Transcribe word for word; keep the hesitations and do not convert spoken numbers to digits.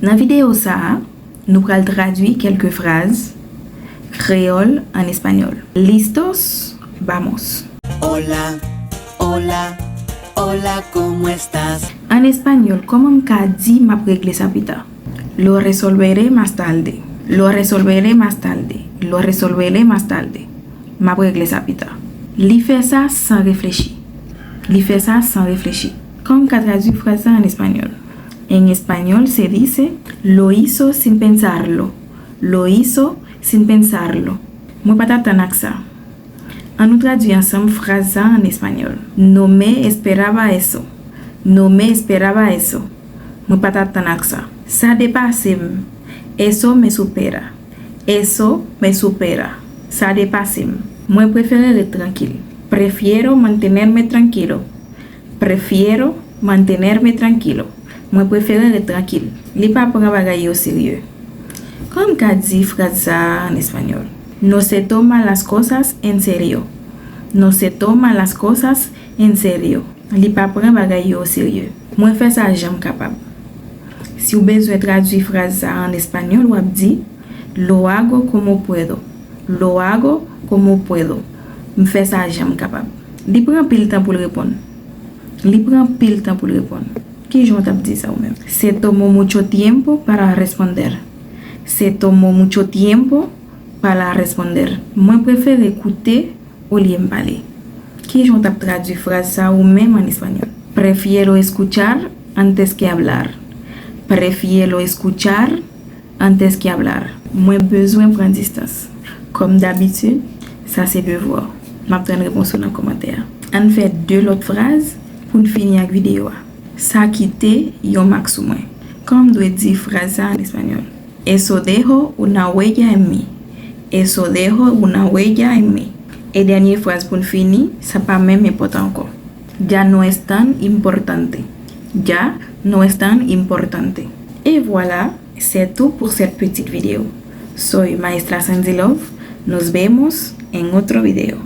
Nan videyo sa a, nou pral tradui kèlke fraz kreyòl an espanyòl. Listos, vamos! Hola, hola, hola, ¿cómo estás? An espanyòl, kòman m ka di m ap regle sa pita? Lo resolveré más tarde. Lo resolveré más tarde. Lo resolveré más tarde. M ap regle sa pita. Li fè sa san reflechi. Li fè sa san reflechi. Kòman m ka tradui fraz sa an espanyòl? En español se dice, lo hizo sin pensarlo. Lo hizo sin pensarlo. Mwen pa t atann ak sa. An nou tradui ansanm fraz sa an espanyòl. No me esperaba eso. No me esperaba eso. Mwen pa t atann ak sa. Sa depase m. Eso me supera. Eso me supera. Sa depase m. Mwen prefere ret trankil. Prefiero mantenerme tranquilo. Prefiero mantenerme tranquilo. Mwen prefere ret trankil. Li pa pran bagay yo serye. Kòman m ka di fraz sa a an espanyòl? No se toma las cosas en serio. No se toma las cosas en serio. Li pa pran bagay yo serye. Mwen fè sa jan m kapab. Si w bezwen tradui fraz sa a an espanyòl, w ap di, lo hago como puedo. Lo hago como puedo. M fè sa jan m kapab. Li pran anpil tan pou l reponn. Li pran anpil tan pou l reponn. Ki jan w t ap di sa ou menm? Se tomó mucho tiempo para responder. Se tomó mucho tiempo para responder. Mwen prefere koute olye m pale. Ki jan w t ap tradui fraz sa a ou menm an espanyòl? Prefiero escuchar antes que hablar. Prefiero escuchar antes que hablar. Mwen bezwen pran distans. Kòm dabitid, sa se devwa w. M ap tann repons ou nan kòmantè a. Ann fè de lòt fraz pou n fini ak videyo a. Sa kite yon mak sou mwen. Kòman m dwe di fraz sa an espanyòl? Eso dejó una huella en mí. Eso dejó una huella en mí. E dènye fraz pou n fini, sa pa menm enpòtan ankò. Ya no es tan importante. Ya no es tan importante. Et voilà, c'est tout pour cette petite vidéo. Soy Maestra Sandy Love. Nos vemos en otro video.